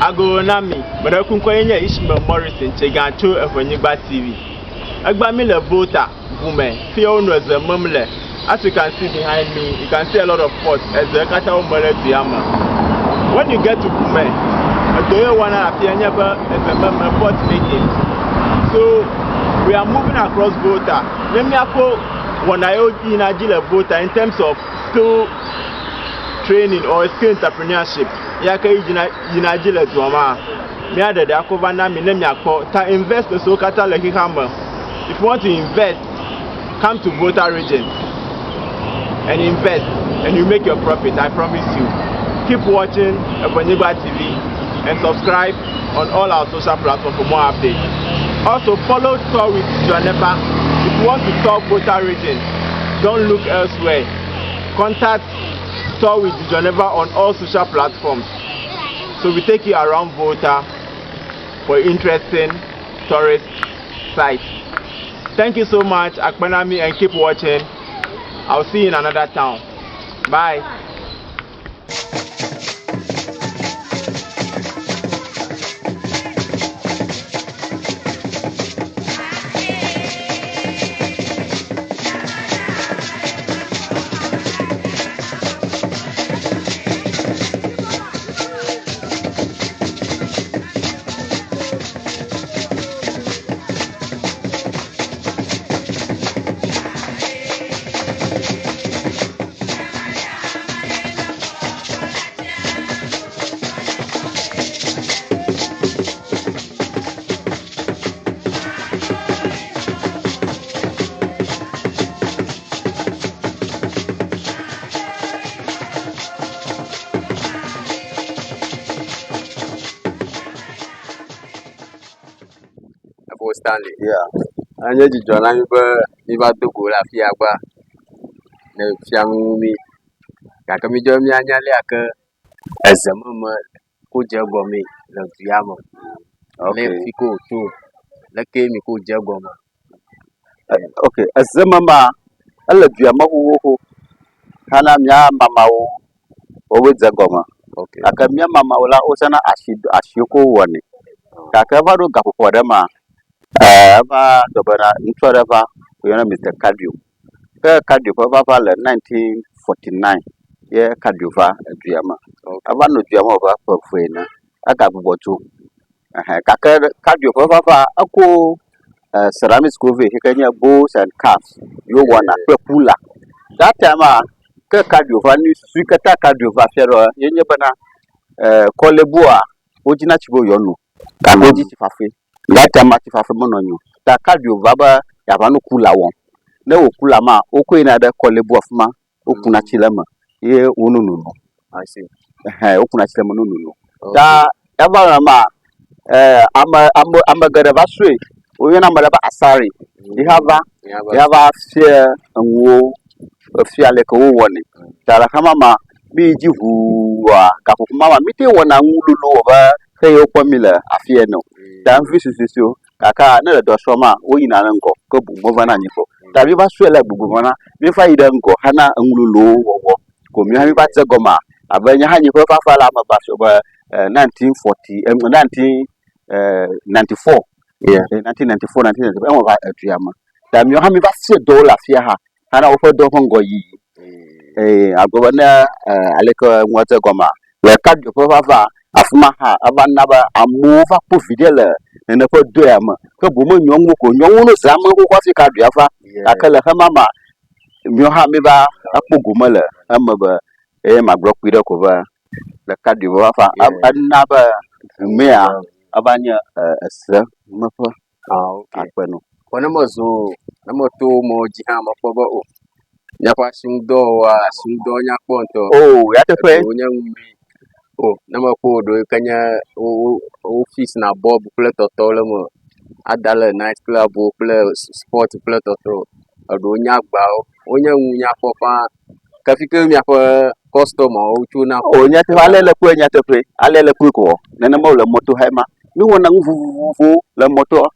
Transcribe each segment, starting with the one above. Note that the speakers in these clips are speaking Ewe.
Agogo na mi, meɖe kuku ye nye Ishmael Morrison Tsegã tso Eʋenyigba TV. Egbea mi le Volta ʋu me fi wonɔ eze mem le. As you can see behind me, you can see a lot of pots. Eze katã wo me ɖe du ya me. When you get to Bume, edɔ ye wɔna le afia nye be eze meme pot making. So we are moving across Volta. Ne míakpɔ wɔna yiwo yina dzi le Volta in terms of skill training or skill entrepreneurship ya ke yina yina dzi le dua mea, míaɖe ɖe akɔ va na mi ne miakpɔ ta investors wo katã le xexea me. If you want to invest, come to Volta region and invest and you make your profit, I promise you. Keep watching Eʋenyigba TV and subscribe on all our social platforms for more updates. Also follow Tour with Djoneva. If you want to tour Volta region, don't look elsewhere. Contact Tour with Djoneva on all social platforms. So we take you around Volta for interesting tourist sites. Thank you so much, Akpanami, and keep watching. I'll see you in another town. Bye. Efo Stanley. Yeah. Enye dzidzɔ na mí be míva do go le afi ya gba ne fia nu mí. Gake mídze be míanya ale ke ezememe ko dze egɔmee le du ya me. Okay. Le fi ke wòtso, leke mi ko dze egɔme. Ok, ezememea, ele dua me xoxoxo hena mía mamawo wobe dze egɔme. Okay. Gake mía mamawo la wozãna asi asiwo ko wɔnɛ. Gake eva ɖo gaƒoƒo aɖe mea, eva dzɔ bena ŋutsu aɖe va woyɔnɛ Mister Kadio. Ke Kadio ƒe vava le 1949 ye Kadio va edua me. Eva nɔ dua me abe ƒe eve ene. Egagbugbɔ dzo. Ɛhɛ gake Kadio ƒe vava eko ceramics ko vɛ yi ke nye bowls and cups yi wowɔna kple kula. That time ke Kadio va nu susu yi ke ta Kadio va fia ɖoa ye nye bena Korle-Bua wodzina tsi be yewoano gake wodzi tsi fafɛ. That time tsi fafɛ menɔ anyi o. Ta Kadio va be yeava nɔ kula wɔm. Ne wò kula ma wokɔe yina ɖe Korle-Bu afi ma wokuna tsi le eme ye wono nono. I see. Ɛhɛ wokuna tsi le eme no nono. Ta eva nɔ ma ame ame ame geɖe va srɔ̃e. Woyɔna ame ɖe be Asari. Yi hã va yi hã va fia enuwo efia ale ke wowɔnɛ. Ta le xama ma mi yi dzi ʋuua gaƒoƒo ma me mi te wɔna nu lolo abe xe yiwo kpɔm mi le afi ene o. Ta nuvi suesuesuewo gake ne le dɔ srɔ̃ma woyina ɖe ŋgɔ ke bubu mevana anyi o. Ta mi va srɔ̃e le gbogbo me na mi va yi ɖe ŋgɔ hena enu lolowo wɔwɔ ko mi hã mi va dze egɔmea abe nye hã nye ƒe vava le ame va fiɔ be 1940 1994 Yeah. 1994 1995 eme va edua me. Ta miawo hã mi va fia dɔwo le afia hã hena woƒe dɔ ƒe ŋgɔyiyi. Eye agblɔ be ne aleke nua dze egɔmea le Kadio ƒe vava afi ma hã eva na be amewo va kpɔ viɖe le nene ƒe dɔ ya me. Ke boŋ menye nyɔnuwo ko o, nyɔnuwo no zã me xoxo hafi Kadio ava gake le xema mea míawo hã míva ekpɔ gome le eme be eye magblɔ kpui ɖe ko be le Kadio ƒe vava ena be ʋumea eva nye ese meƒe Ah, okay. akpe no. Vɔ ne mezo ne meto mɔ dzi hã mekpɔ be o míaƒe asiŋudɔwɔwɔa asiŋudɔ nyakpɔ ŋutɔ. O nyateƒe. Eɖewo nye nu nyui. O ne mekpɔ ɖewo yi ke nye wo wo wo fix na bɔb kple tɔtɔwo le eme ada le night club wo kple sport kple tɔtɔwo. Eɖewo nye agbawo. Wonye nu nyakpɔ faa. Ke fi ke miaƒe kɔstɔmawo tsona. O nyateƒe ale le kpɔe nyateƒe ale le kpɔe ko nenema wòle mɔto hã ma. Míwɔna nu vovovowo le mɔtoa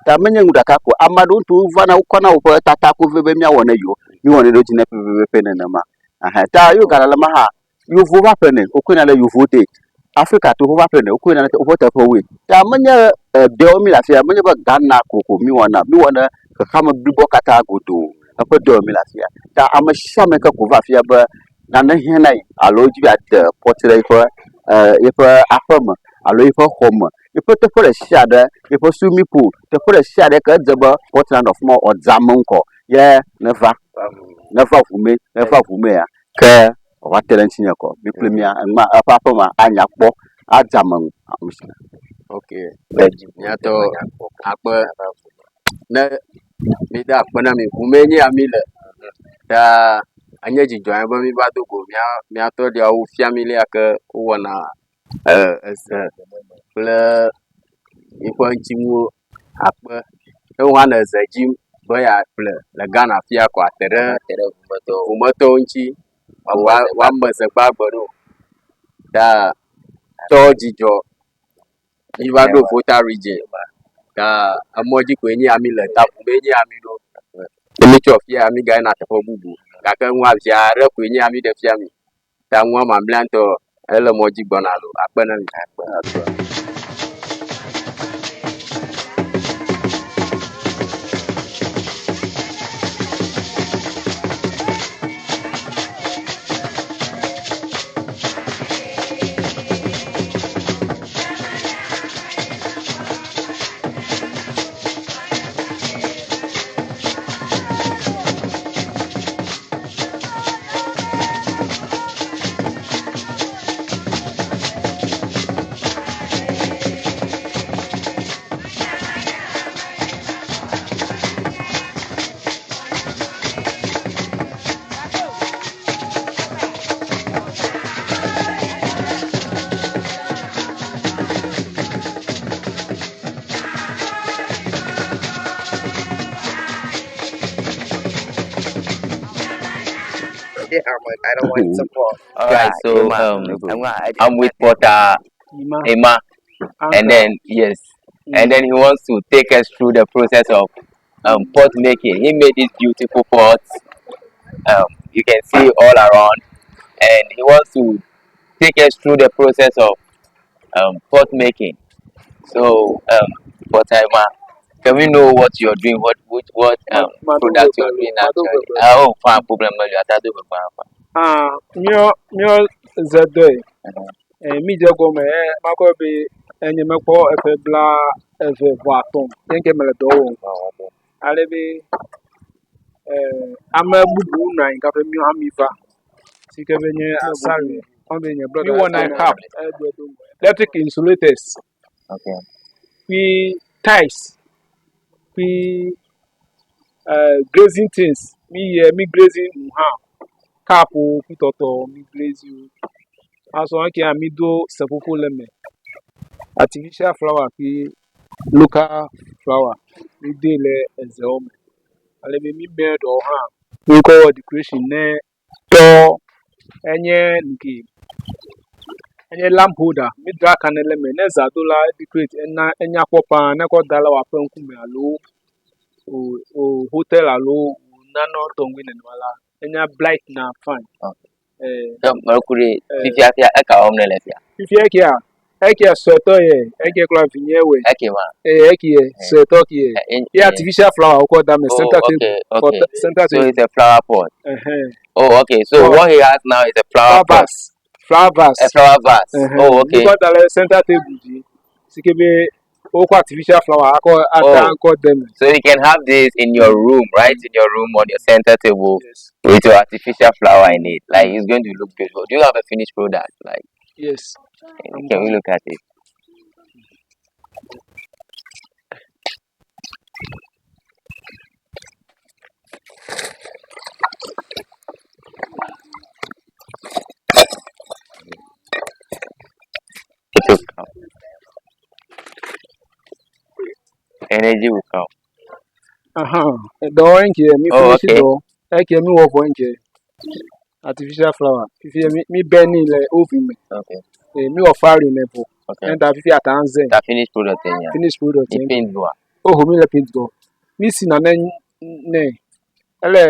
ta menye nu ɖeka ko ame aɖewo ŋutɔ wovana wokɔna woƒe tata ko vɛ be míawɔ ne yewo. Míwɔnɛ ɖe edzi ne pɛpɛpɛ nenema. Ɛhɛ ta yewo gale le ma hã yevuwo va ƒlenɛ wokɔna ɖe yevuwo de. Afrikatɔwo wova ƒlenɛ, wokɔe yina ɖe woƒe teƒewoe. Ta menye edɔwo mi le afia, menye be Ghana kokoko mi wɔna, mi wɔna xexeame bliboa katã godoo eƒe dɔ mi le afia. Ta ame sia ame ke ko va afia be nane hiã na ye alo edzi be yeade pot ɖe yeƒe yeƒe aƒe me alo yeƒe xɔ me, yeƒe teƒe ɖe sia ɖe, yeƒe swimming pool, teƒe ɖe sia ɖe ke edze be pot nanɔ afi ma wòadze ame ŋkɔ ye neva, neva ʋu me, neva ʋu mea ke wòava te ɖe ŋutinye kɔ. Mi kple mía ema eƒe aƒe ma anya kpɔ adze ame ŋu. Ok, míatɔ akpe ne mída akpe na mi. Ʋu mee nye ya mí le. Ta enye dzidzɔ be míva do go mía mía tɔ ɖeawo fia mí le ya ke wowɔna eze kple yiƒe ŋutinuwo akpe. Ne wò hã nɔ eze dzim be yeaƒle le Ghana fia ko ate ɖe ʋumetɔwo ŋuti woame ze gbagbe ɖo. Ta tɔ dzidzɔ míva ɖo Volta region ta emɔ dzi koe nye ya míle ta ʋu mee nye ya míɖo. Ne mítsɔ fia mígayina teƒe bubu gake nua vi aɖe koe nye ya míɖe fia mi. Ta nua mamlɛa ŋutɔ ele mɔ dzi gbɔna loo akpe na mi. I don't want support. All right, so I'm with Porter Emma, and then yes, and then he wants to take us through the process of pot making. He made these beautiful pots. You can see all around, and he wants to take us through the process of pot making. So, Porter Emma, can we know what you're doing? What which, what product you're doing actually? Oh, fine, problem. Ah, míɔ míɔ ze dɔe. Mi dze gɔme e makɔ be enye mekpɔ eƒe bla eve vɔ atɔ̃ ye ke mele dɔ wɔm. Ale be ame bubu nɔ anyi kaƒe míɔ hã mi va si ke be nye asari be nye brɔda. Mi wɔna cap, electric insulators. Okay. Kpi tiles kpi glazing things mi yɛ mi glazing nu hã cup wo kpi tɔtɔ mi glaze wo. Azɔ eke hã mi do seƒoƒo le eme. Artificial flower kpi local flower mi doe le ezewo me. Ale be mi mɛ ɖewo hã mi kɔ wɔ decoration ne tɔ enye nuke enye lamp holder. Mi dra kane le eme ne za do la edecorate ena enya kpɔ paa ne ekɔ da ɖe wò aƒe ŋkume alo o o hotel alo nane tɔŋgbi nenema la enya bright na fine. Meku ɖe fifia fia eka wɔm nele fia? Fifia ekea ekea suetɔ ye eke kura vinye wɔe. Eke ma. Ee eke ye suetɔ ke ye. Ye artificial flower wokɔ da me center oh, table. Okay, okay. For center so table. it's a flower pot. Oh, okay. So Flower. what he has now is a flower Flower pot. vase. Flower vase. A flower vase. Oh, okay. Wokɔ da le center table dzi si ke be wokɔ artificial flower akɔ ada Oh. akɔ de me. So you can have this in your room, right? In your room on your center table Yes. with your artificial flower in it. Like it's going to look beautiful. Do you have a finished product? Like, Yes. can we look at it? It will come. Energy will come. Aha. Edɔ enke mi Oh, finish okay. dɔ. Eke mi wɔ vɔ enke. Artificial flower. Fifi mi mi bɛ ni le oven me. Okay. Mi wɔ firing me vɔ. Okay. Enta fifi ata nze. The finished product in here. Finished product. The enke. paint one. Oho mi le paint gɔ. Mi si nane ne. Ele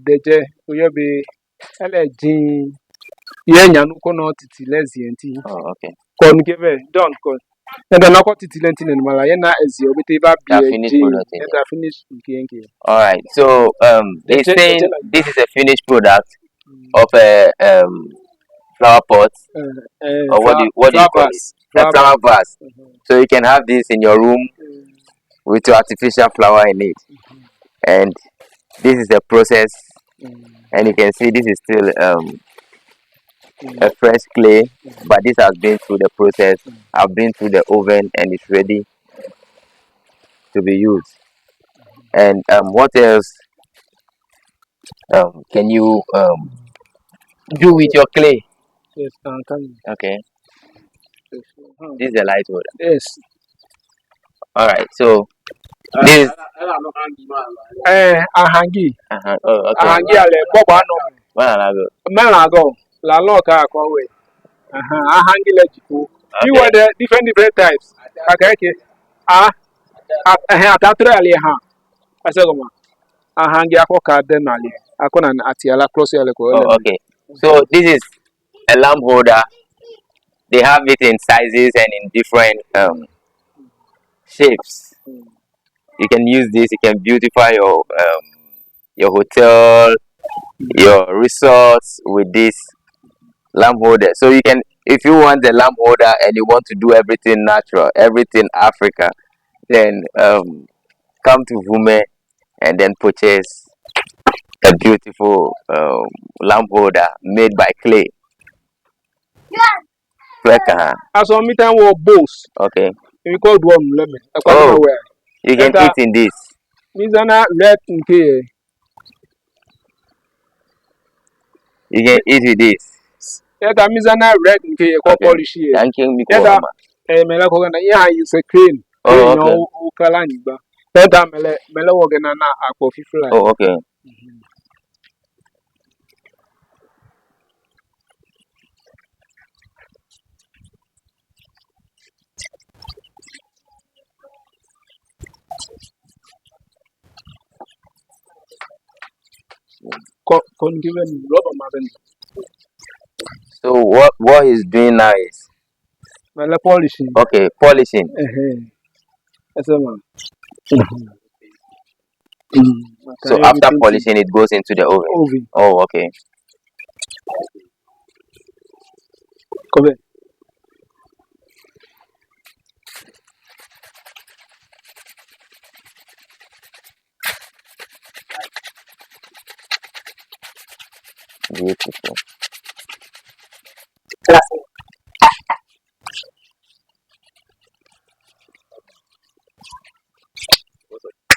dedze oyɔ be ele dzĩ. Ye nyanu kɔ nɔ titi le zie ŋuti. Oh, okay. Kɔ nu ke vɛ done kɔ. Ne dɔ nakɔ titi le ŋuti nenema la, ye na eziawo pete va They are bie finished dzi. product Ye in ta finish nke nke. All right. So he's Eche saying eche la. this is a finished product of a flower pot or what do Flower you, what do you flower call it? vase. A Flower flower vase. vase. So you can have this in your room with your artificial flower in it. And this is the process. And you can see this is still a fresh clay, but this has been through the process. I've been through the oven and it's ready to be used. And what else can you do with your clay? Yes, I'm coming. Okay, Yes. this is the light holder. Yes. All right, so this. Eh, ahangi. Oh, okay. Ahangi ale bɔbɔ anɔ me. One another. Mɛlã gɔ. La lɔ ka akɔ wɛ. Ahangi le dziƒo. Mi Okay. wɔ ɖe different different types. Kaka eke. A ɛhɛn atatrɔ ali hã. Ese gɔme. Ahangi akɔ ka de na ali. Akɔ na atia la klɔ si ale ko ele Oh, me. okay. So this is a lamp holder. They have it in sizes and in different shapes. You can use this. You can beautify your hotel, your resorts with this lamp holder. So you can, if you want the lamp holder and you want to do everything natural, everything Africa, then come to Vume and then purchase a beautiful lamp holder made by clay. Fleka. Azɔ mi te wɔ bowls. Okay. Mi kɔ ɖua nu le me. Ekɔ Oh. mi wɔe. You can Eta- eat in this. Mi zãna red nke ye. You can eat with this. Eta mi zãna red nke ye kɔ Okay. polish ye. Thank you, Eta Mikoma. eh, mele kɔ gana ye hã yi se crane. Oh, Crane okay. wo wo kla le anyigba. Eta mele mele wɔ gena na akpɔ fifla. Oh, okay. Kɔ kɔ nke be nu rɔba ma be nu. So what he's doing now is Mele polish. okay, polishing. Ɛhɛn. Ɛsɛ ma. So after polishing, it goes into the oven. Oven. Oh, okay. Kɔ bɛ. Beautiful.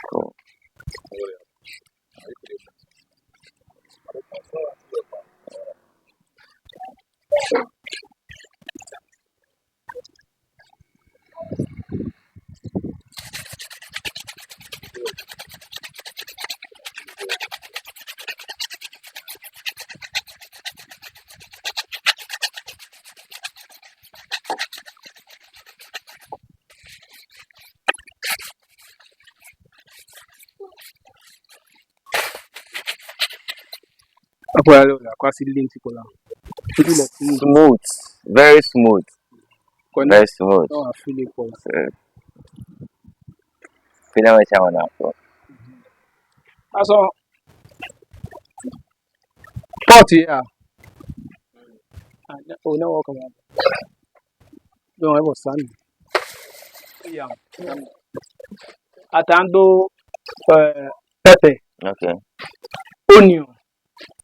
Cool. Akɔ ya le o la kɔ asi li ŋuti ko la. Tutu le smooth. Smooth. Very smooth. Kɔ ne Very smooth. ne wɔ fili kɔ la. So, fina wa cha wana ko. Azɔ pot ya. Ah, ne o ne wɔ kama. Donc ɛbɔ sani. Yam. Atan do pepper, Okay. onion.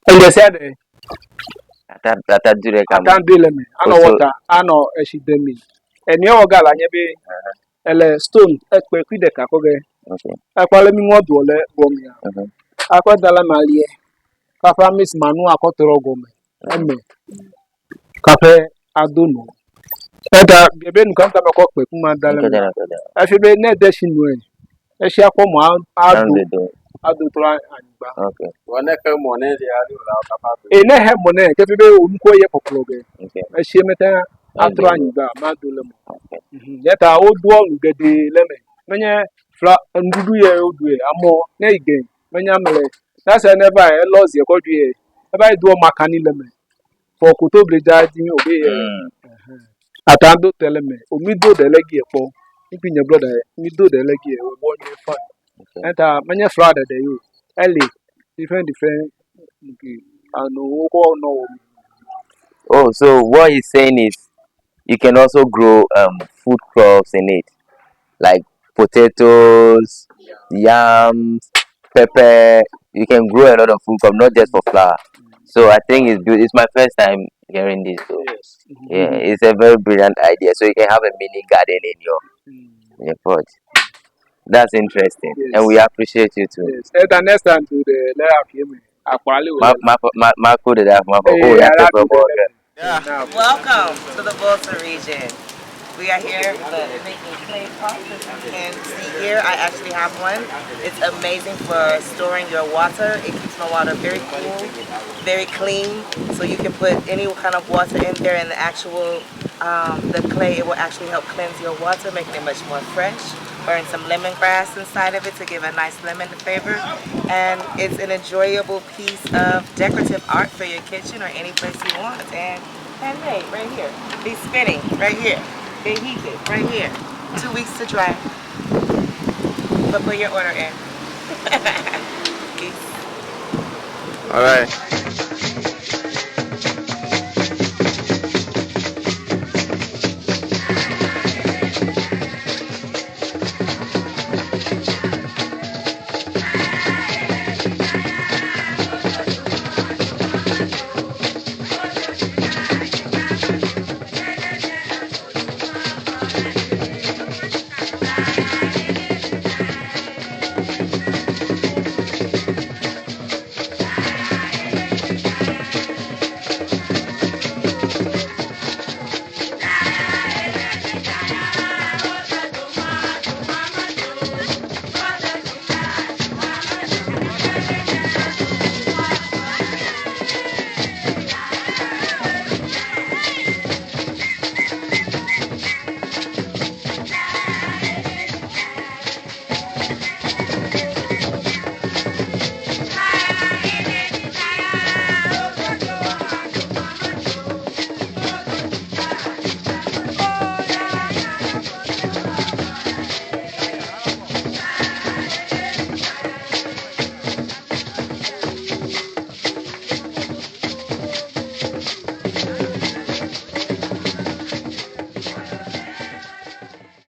Ɛdze sia ɖe. Ata ata dure kama. Atan do le me. Anɔ Also- water, anɔ etsi de mi. Enua wɔ ga la nye be ele stone ekpe kui ɖeka kɔ ge. Okay. Akpa le mi ŋɔ doɔ le gɔmea. Akɔ da le malie. Kaƒe mix manu akɔ trɔ gɔme. Eme. Kaƒe ado nu. Eta ebe nu kam kame kɔ kpe kuma da le Okay, me. then, okay, then. Efi be ne de tsi nue. Etsia kɔ mɔ ado Down the door. ado trɔ anyigba. Okay. Wɔne ke mɔ ne ɖe aɖo la wo kapa do. E ne he mɔ ne kefi be wo nukuwo ye kpɔkplɔ ge. Okay. Etsie mete atrɔ Ado. anyigba mado le me. Okay. Ya ta wodoa nu geɖe le eme. Menye fla nuɖuɖu ye woɖu amewo ne yi ge menye ame le. Nase ne va elɔ zie kɔ ɖui eva yi doa makani le eme. Fɔ kotoble dza dzi o be yɛ. Ata do te le me. O mi do ɖe le gie kpɔ. Mi kpi nye brother yɛ. Mi do ɖe le gie o wɔ nyuie fine. Eta menye flower ɖeɖe ye o. Ele different different nke ano wokɔ nɔ wɔ mi. Oh, so what he's saying is you can also grow food crops in it, like potatoes, yams, pepper. You can grow a lot of food crop, not just for flower. So I think it's good. It's my first time hearing this though. Yes. Yeah, it's a very brilliant idea. So you can have a mini garden in your in your pot. That's interesting, and we Yes. appreciate you too. Yes. Eta next time to the let her hear me. Akpali Ma wo. ma ma ma ko de da ma oh Ee, ya te ara for do ɖe le me. Yeah. Na. Welcome to the Volta region. We are here with making clay pots. As you can see here, I actually have one. It's amazing for storing your water. It keeps my water very cool, very clean. So you can put any kind of water in there, and the actual the clay, it will actually help cleanse your water, making it much more fresh. Burn some lemongrass inside of it to give a nice lemon flavor. And it's an enjoyable piece of decorative art for your kitchen or any place you want. And handmade right here. Be spinning right here. Be heated right here. 2 weeks to dry. But put your order in. Peace. All right.